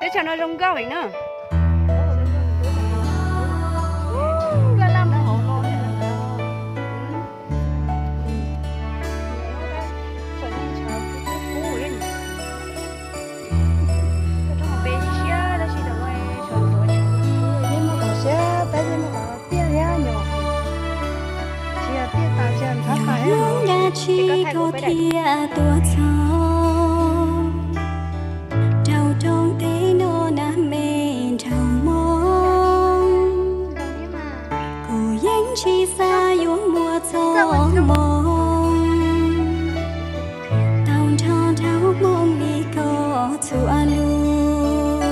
Teb chaws no zoo nkauj heev na. Peb muaj qhov siab, peb muaj qhov tiaj thiab nyom, tsis yog tiaj tas, tsis yog ntxhab tas thiab. Dab tsi koj thiaj tuaj txog rau rooj teb no na me nraug Hmoob? Kuv yeej tsis xav yuav muaj txoj hmoov tau nrog nraug Hmoob li ko txhua lub.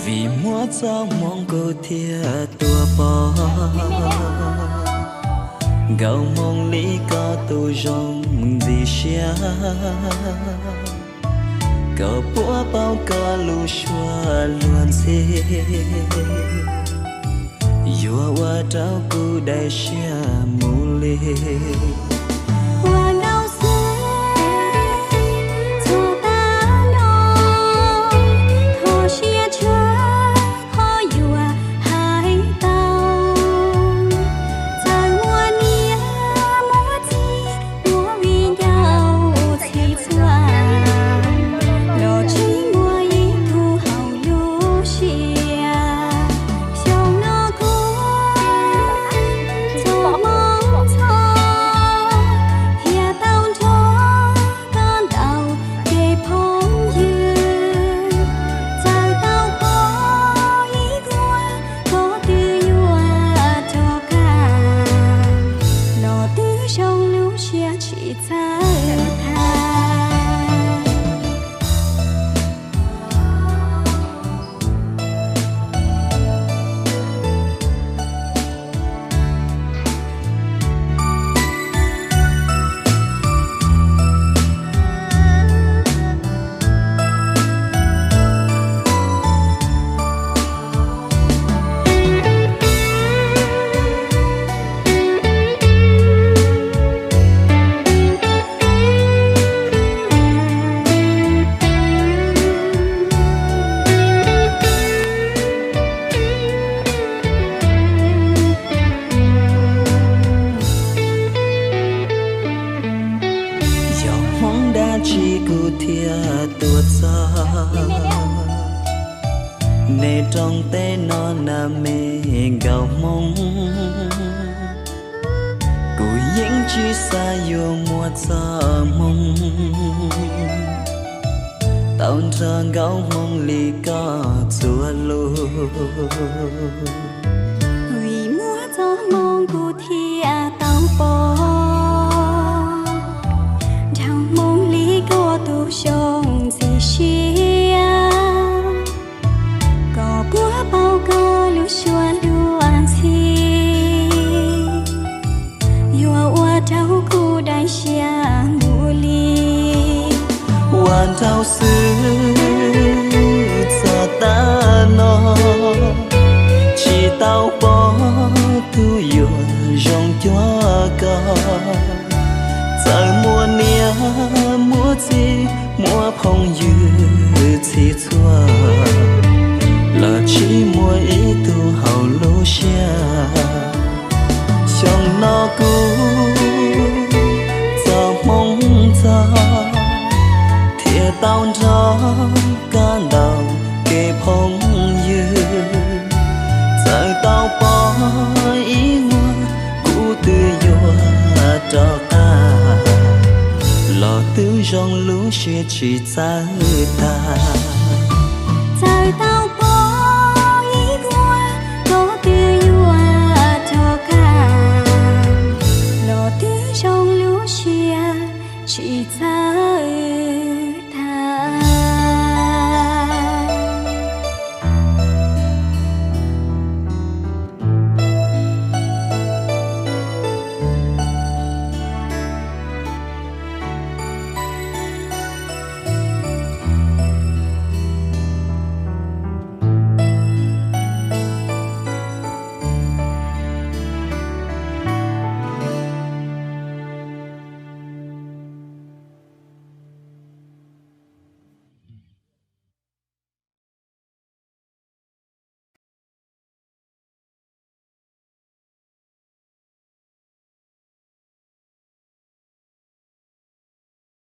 Vim muaj txoj hmoov kuv thiaj tuaj pom nkauj Hmoob li koj tus zoo ntxim siab, kom puab paub koj lub suab luag ntxhi, yuav ua rau kuv daim siab mus li. Ua ntau xwb txog tav no, kho siab tshaj qhov yuav hais tau. Txawm muaj niam muaj txiv, muaj viv ncaus txhij txhua, los tsis muaj ib tug haum lub siab. Xyoo no kuv txoj hmoov ntxhov thiaj tau nrog koj ntau kev phooj ywg. Txawm tau pom ib vuag koj twb yuav rov qab, los twb zoo lub siab tsis txawj tag. Yog hmoov dab tsi kuv thiaj tuaj txog nej rooj teb no na me nkauj Hmoob? Kuv yeej tsis xav yuav muaj txoj hmoov tau nrog nkauj Hmoob li koj txhua lub. Vim muaj txoj hmoov kuv thiaj tau pom nraug Hmoob li koj tus zoo ntxim siab, kom puab paub koj lub suab luag ntxhi, yuav ua rau kuv daim siab mus li. Ua ntau xwb txog tav no, tsis tau pom tus yuav zoo cuag koj. Txawm muaj niam muaj txiv, muaj phooj ywg txhij txhua, los tsis muaj ib tug haum lub siab. Xyoo no kuv txoj hmoov ntxhov thiaj tau nrog koj ntau kev phooj ywg. Txawm tau pom ib vuag kuv twb yuav rov qab, los twb zoo lub siab tsis txawj tag. Txawm tau